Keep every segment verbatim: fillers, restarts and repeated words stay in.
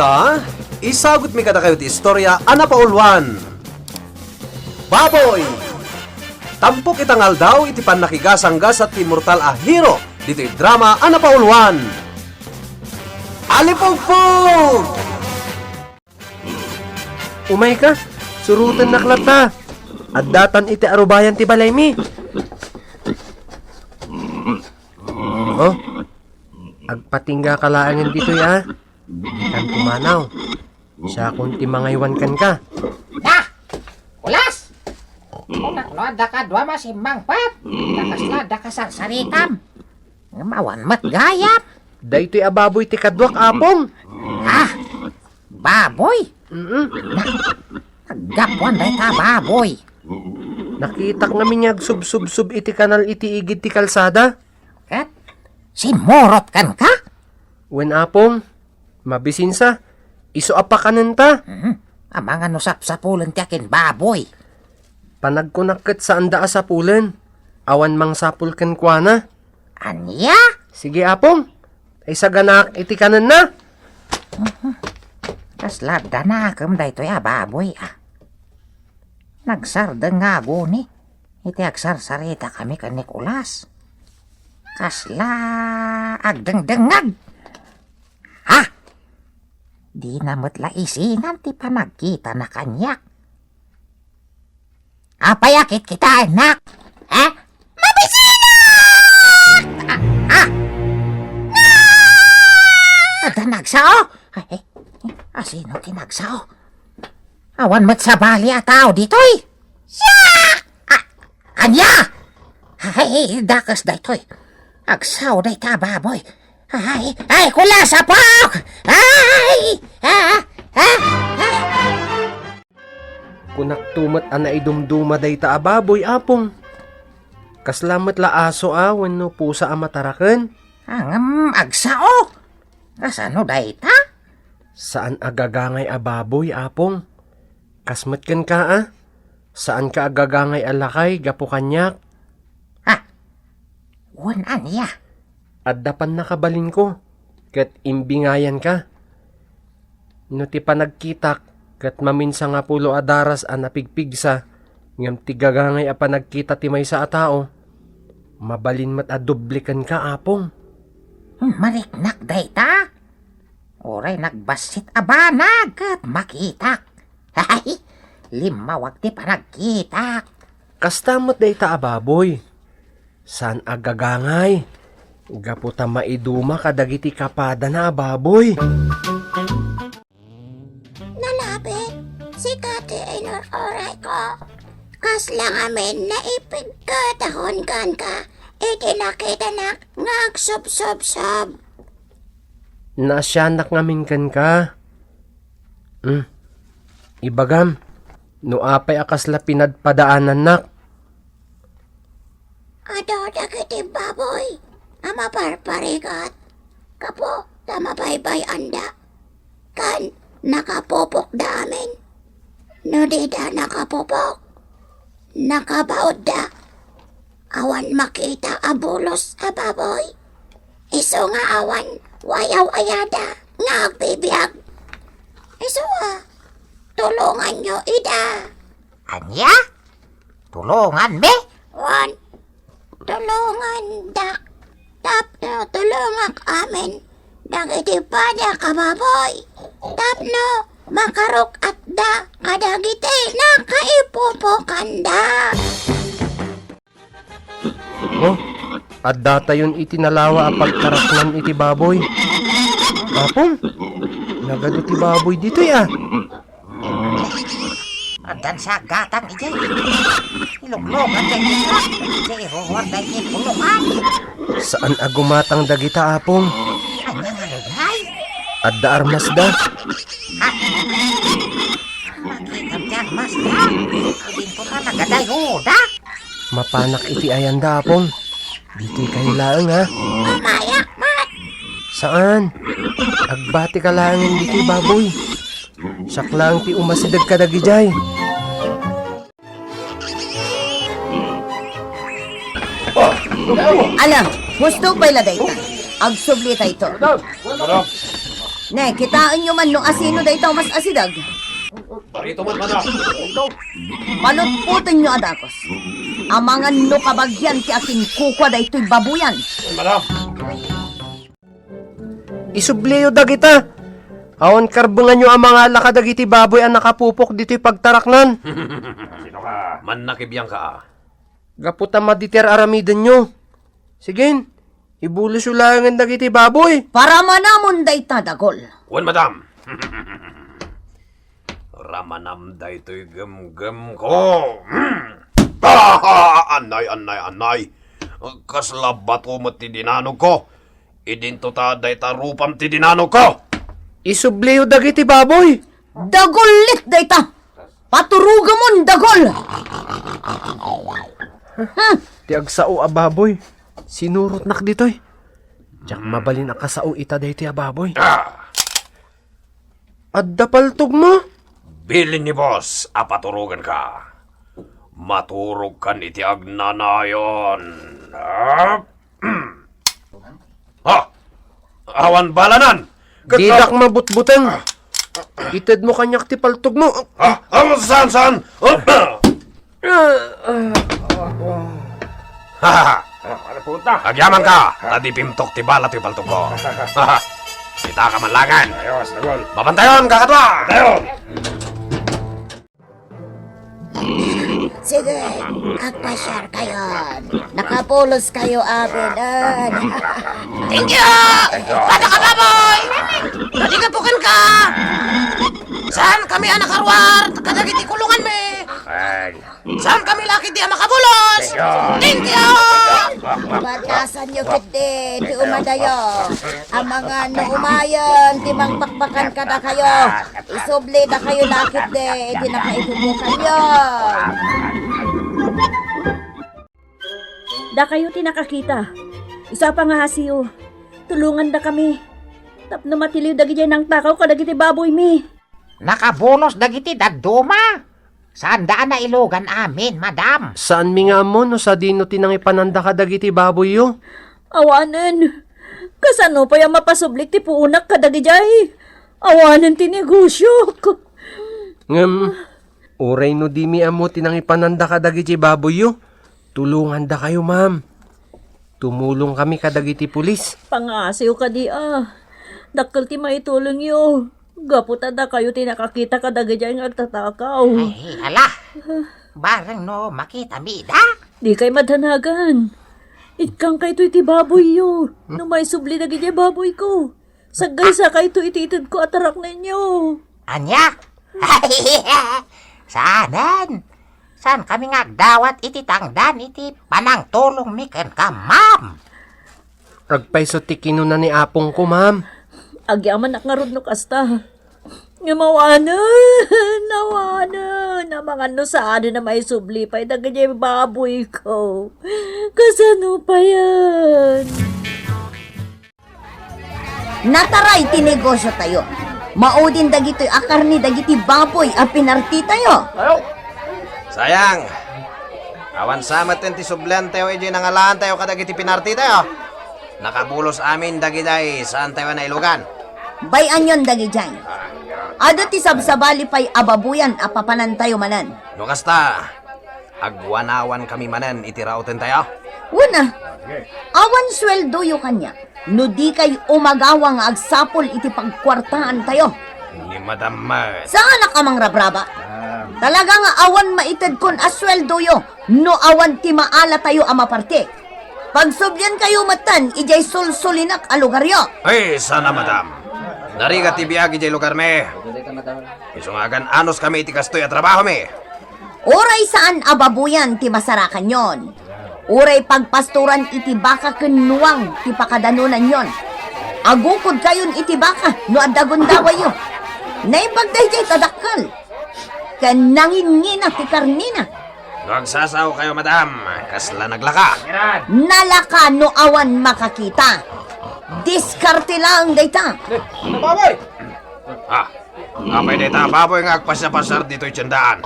Ta, isagutmi kadakayo ti istorya a napauluan. Baboy! Tampok ita nga aldaw iti pannakigasanggasat ti immortal a hero ditoy drama a napauluan. Alipugpog! Umayka, surotennak latta. Addatan iti arubayan ti balaymi. Oh, agpatingga ka laengen ditoy, a. Dikan pumanaw. Siakon ti mangaywan kenka. Da! Kulas! Kunak no adda kadua masimmangpet, ta kasla adda kasarsaritam. Ngem awan met gayam. Daytoy a baboy ti kaduak, Apong. Ah! Baboy? Mm. Na, aggapuan dayta a baboy. Nakitak ngamin nga agsubsubsob iti kanal iti igid ti kalsada. Ket simmurot kenka? Wen, Apong, mabisinsa. Isu a pakanenta. Mhm. Amangan no sapsapulen ti akinbaboy. Panagkunak ket saanda a sapulen. Awan mangsapul kenkuana. Ania? Sige, Apong. Ay, saganak iti kanenna. Mhm. Kasla danakem daytoy a baboy, a. Nagsardeng nga aguni iti agsarsaritakami ken ni Kulas. Kasla agdengdengngeg. Ha? Dina met la isingan ti panagkitana kaniak. Apay a kitkitaennak? Ha? Mabisinak! Ah, ah! Ah! Adda nagsao? Ay, ay, asino ti nagsao? Awan met sabali a tao ditoy. Siak! Ah, ania? Ay, dakes daytoy. Agsao dayta a baboy. Ay, ay, Kulas, apok! Ay! Ah, ah, ah! Kunakto met a naidumduma dayta a baboy, Apong. Kasla met la aso a wenno pusa a mataraken? Ngem agsao. Kasano dayta? Saan a gagangay a baboy, Apong. Kas met kenka, a. Saanka a gagangay a lakay gapu kaniak. Ha? Wen ania? Adda pannakabalinko, ket imbingayanka. No ti panagkitak ket maminsangapulo a daras a napigpigsa, ngem ti gagangay a panagkita ti maysa a tao, mabalin met a doble kenka, Apong. Mariknak dayta? Uray nagbassit a banag ket makitak. Limmawag ti panagkitak. Kasta met dayta a baboy. Saan a gagangay. Gapu ta maiduma kadagiti kapadana a baboy. Nalabit, sika ti inur-urayko. Kasla ngamin naipigkatahon kenka iti nakitanak nga agsubsubsob. Naasianak ngamin kenka. Hmm. Ibagam, no apay a kasla pinadpadaanannak. Adu dagiti baboy a maparparigat gapu ta mabaybay-anda ken nakapupokda amin. No dida nakapupok, nakabaudda. Awan makita a bulos a baboy. Isu nga awan wayaw-ayada nga agbibiag. Isu a, tulonganyo ida. Ania? Tulonganmi? Wen, tulonganda. Tapno tulongak amin dagiti padiak a baboy. Tapno makaruk-atda kadagiti nakaipupokanda. Oh, addatayon iti nalawa a pagtaraknan iti baboy. Apong, nagadu ti baboy ditoy, a. Addan sa gatang idiay. Iluglugan day ita. Idiay iruruar day iti pulukan. Saan a gumatang dagita, Apong. Ania nga idiay? Adda armasda. Ha? Makitam ti armasda. Agingko ka nagadayoda. Mapanak iti ayanda, Apong. Ditoy kayo laeng, ha? Mamayak man! Saan? Agbati ka laengen ditoy, baboy. Siak laeng ti umasideg kadagidiay. Ala, husto pay la dayta. Agsubli tayto. Ne, kitaenyo man no asino dayta a mas asideg. Barito man, madam. Barito. Palutpotenyo a dakes. Amangan no kabagian ti akinkukua daytoy baboyan. Madam. Isubliyo dagita. Awan karbenganyo a mangala kadagiti baboy a nakapupok ditoy pagtaraknan. Sino ka? Mannakibiangka. Gapu ta madi ti ar-aramidenyo. Sige, ibulosyo laengen dagiti baboy. Paramanamon dayta, dagol. Wen, madam. Ramanam daytoy gemgemko. Hmm. Ah, anay, anay, anay. Kasla bato met ti dinanogko. Idinto ta dayta rupam ti dinanogko. Isubliyo dagiti baboy. Dagullit dayta. Paturugamon, dagol. Hmm. Ti agsao a baboy, sinurotnak ditoy. Diak mabalin a kasao ita daytoy a baboy. Ah. Adda paltogmo? Bilin ni boss a paturoganka. Maturogkan iti agnanayon. Ah? Ha? Awan balanan! Ket Didak mabutbuteng. Itedmo kaniak ti paltogmo. Ha? Awan saan, saan? Ha? Ah, ah, ah, ah. Hahaha. Ah, ano po ta? Agyaman ka, ta di pimtok ti bala ti paltogko. Haha. Kita ka man laengen. Ayos, dagol. Babantayon, kakadua! Bantayon! Sige, agpasiar kayon. Nakapulos kayo, abinan. Thank you! Kada ka, baboy! Pati ka pukan ka! Saan kami a nakaruar kadagiti kulunganmi? Ay. Saan kami lakit di a makabulos? Thank you! Thank you! Batasanyo ketdi ti umadayo. Amangan no umayen ti mangpakpakan kadakayo. Isubli dakayo lakit di iti nakaipupukanyo. Dakayo ti nakakita. Isu a pangngasiyo. Tulongandakami. Tapno matiliw dagidiay nangtakaw kadagiti baboymi. Nakabulos dagiti dadduma. Saanda a nailugan amin, madam. Saanmi nga ammo no sadino ti nangipananda kadagiti baboyyo. Awanen. Kasano pay a mapasublik ti puonak kadagidiay? Awanen ti negosiok. Ngem, uray no dimi ammo ti nangipananda kadagiti baboyyo, tulongandakayo, ma'am. Tumulongkami kadagiti pulis. Pangngasiyo kadi a. Dakkel ti maitulongyo. Gapu ta dakayo ti nakakita kadagidiay nga agtatakaw. Ay, ala! Bareng no makitami ida? Dikay madanagan. Ikkangkayto iti baboyyo. No maisubli dagidiay baboyko. Saggaysakayto iti itedko a taraknenyo. Ania? Saanen. Saankami nga agdawat iti tangdan iti panangtulongmi kenka, ma'am. Agpayso ti kinuna ni apongko, ma'am. Agyamanak ngarud no kasta. Ngem awanen, awanen, amangan no saanen a maisubli pay dagiti baboyko. Kasano payen? Nataray ti negosiotayo. Maudin dagitoy a karne dagiti baboy a pinartitayo. Sayang. Awan sa met ti subliantayo idiay nangalaantayo kadagiti pinartitayo. Nakabulos amin dagidiay saantayo a nailugan. Bay-anyon dagidiay. Adu ti sabsabali pay a baboyan a papanantayo manen. No kasta, agwanawankami manen iti rautentayo. Una, awan sueldoyo kaniak no dikay umagawa nga agsapul iti pagkuartaantayo. Ni Madam met. Saanak a mangrabraba. Talaga nga awan maitedkon a sueldoyo no awan ti maalatayo a maparti. Pagsubliankayo metten idiay sulsulinak a lugaryo. Ay, sana, madam. Narigat ti biag idiay lugarmi. Isu nga agan-anoskami iti kastoy a trabahomi. Uray saan a baboyan ti masarakanyon. Uray pagpastoran iti baka ken nuang ti pakadanonanyon. Agukodkayon iti baka no adda gundawayyo. Naimbag daydiay ta dakkel. Ken nangingina ti karnina. No agsasaokayo, madam, kasla naglaka? Nalaka no awan makakita. Diskarte laeng dayta. Baboy! Ah, apay dayta a baboy nga agpasiapasiar ditoy tiendaan?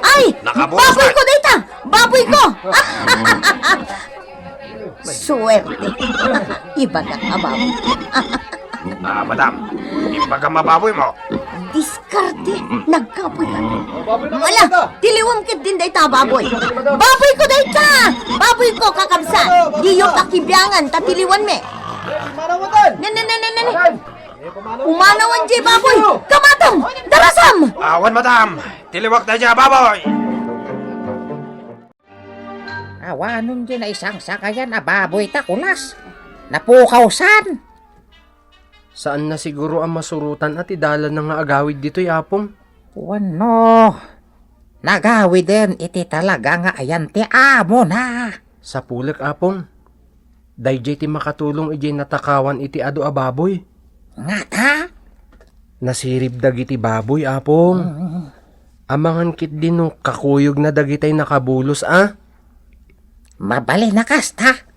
Ay! Nakabulos baboy met. Ko dayta! Baboy ko! Suerte. Ibagak a baboy. Ah, madam, imbagam a baboymo. Diskarte, nagkapoy ka. Ala, tiliwem ketdin dayta a baboy. Baboyko dayta! Baboyko, kakabsat! Diyo pakibiangan ta tiliwenmi. Ne, ne, ne, ne, ne, ne. Pumanawan diay baboy! Kamatem! Darasam! Awan, madam! Tiliwek daydiay a baboy! Awanon diay naisangsakayan a baboy ta kulas. Napukawsan. Saanna siguro a masurotan a ti dalanna nga agawid ditoy, Apong? Wenno, nagawiden iti talaga nga ayan ti amona. Sapulek, Apong. Daydiay ti makatulong idiay natakawan iti adu a baboy. Ngata? Nasirib dagiti baboy, Apong. Mm. Amangan ketdi no kakuyogna dagitay nakabulos a. Mabalin a kasta.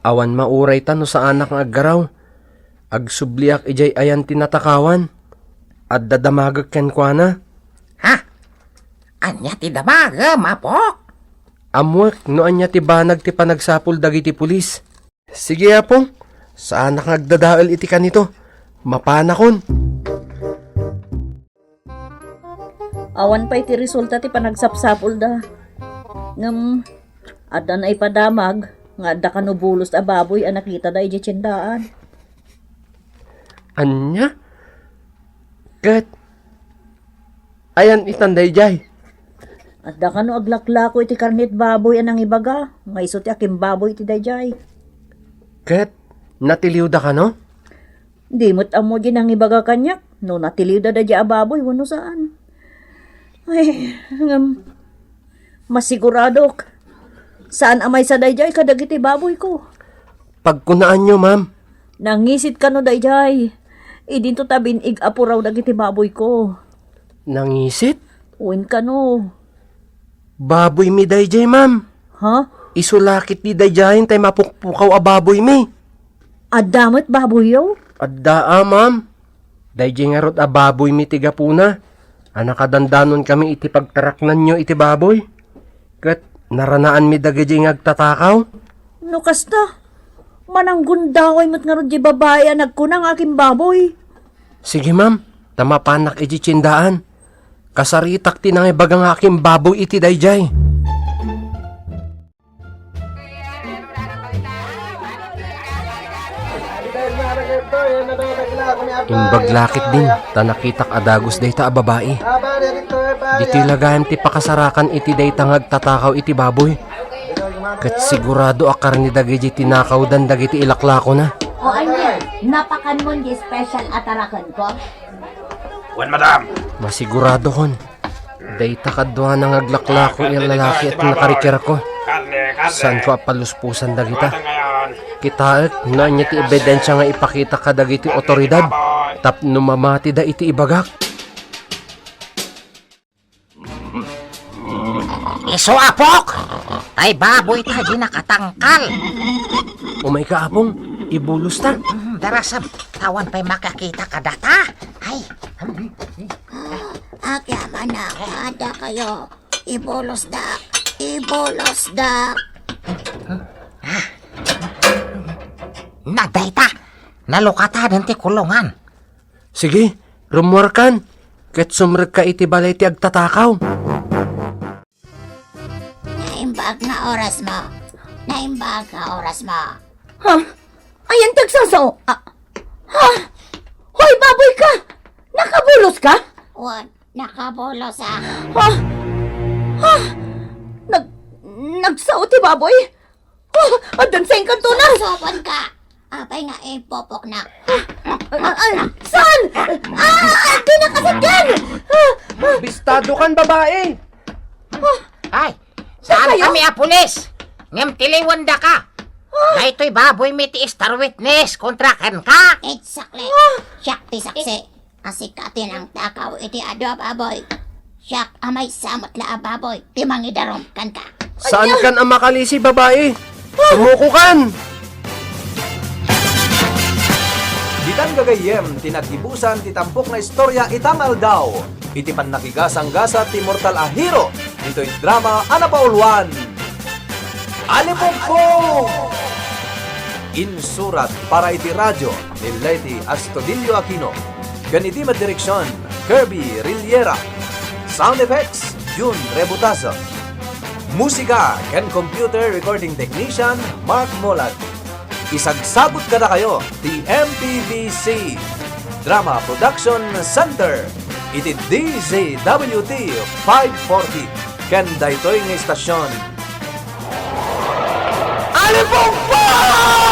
Awan mauray ta no saanak nga aggaraw. Agsubliak idiay ayan ti natakawan. Adda damagek kenkuana. Ha? Ania ti damagem, Apok? Ammoek no ania ti banag ti panagsapul dagiti pulis. Sige, Apong. Saanak nga agdadael iti kanito. Mapanakon. Awan pay ti resulta ti panagsapsapulda. Ngem, adda naipadamag nga adda kano bulos a baboy a nakitada idiay tiendaan. Ania? Ket ayan itan daydiay? Adda kano aglaklako iti karnet baboy a nangibaga nga isu ti akimbaboy iti daydiay. Ket natiliwda kano? Di met ammo di nangibaga kaniak no natiliwda daydiay a baboy wenno saan. Ay, ngem, masiguradok, saan a maysa daydiay kadagiti baboyko. Pagkunaanyo, ma'am. Nangisit kano daydiay. Idinto ta bin-ig a puraw dagiti baboyko. Nangisit? Wen kano. Baboymi daydiay, ma'am. Ha? Isu la ketdi daydiayen tay mapukpukaw a baboymi. Adda met baboyyo? Adda a, ma'am. Daydiay ngarud a baboymi ti gapuna a nakadandanon kami iti pagtaraknanyo iti baboy. Ket naranaanmi dagidi nga agtatakaw. No kasta, mananggundaway met ngarud di babai a nagkuna nga akimbaboy. Sige, ma'am, ta mapanak iti tiendaan. Kasaritak ti nangibaga nga akimbaboy iti daydiay. Imbag la ketdin, ta nakitak a dagus dayta a babai. Ditoy la gayam ti pakasarakan iti dayta nga agtatakaw iti baboy. Ket sigurado a karne dagiti tinakawdan dagiti ilaklakona. O ania, napakanmon di special a tarakenko? Wen, madam. Masiguradokon. Dayta kaduana nga aglaklako a lalaki ti nakarikirko. Saanko a paluspusan dagita. Kitaek no ania ti ebidensia nga ipakita kadagiti otoridad tapno mamatida iti ibagak. Isu, Apok! Tay baboy ta di nakatangkal. Umayka, Apong, ibulosta. Mm, darasam, awan pay makakita kadata. Ay. Agyamanak, adda kayo. Ibulosda. Ibulosda. Na dayta, nalukatan ti kulungan. Sige, rummuarkan, ket sumrekka iti balay ti agtatakaw. Naimbag nga oras mo. Naimbag nga oras mo. Ha? Ayan ti agsasao. Ah. Ha? Hoy, baboy ka! Nakabulos ka? Wen, nakabulos, ah. Ha? Ha? Nag-, nagsao ti baboy? Oh, addan sa engkantona! Susuboan ka! Apay nga ipupoknak. Ah, ah, saan? Ah, ah, di nakasakyan! Ah, ah. Bistado kan babai! Ah. Ay, saan kami a pulis? Ngem tiliwendaka. Ah. Daytoy baboymi ti star witness kontra kenka. Exactly. Ah. Siak ti saksi. Asika ti nangtakaw iti adu a baboy. Siak a maysa met la a baboy ti mangidarum kenka. Saankan a makalisi, babai? Sumukokan! Ditan gagayyem ti naggibusan ti tampok nga istorya ita nga aldaw. Iti pannakigasanggasat ti mortal a hero ditoy drama a napauluan, Alipugpug! Insurat para iti radio ni Leti Astudillo Aquino, ken iti madireksion, Kirby Rillera. Sound effects, Jun Rebutazo. Musika ken computer recording technician, Mark Molag. Isagsagut kadakayo ti M P B C Drama Production Center iti D Z W T five forty ken daytoy nga istasyon. Alipupa!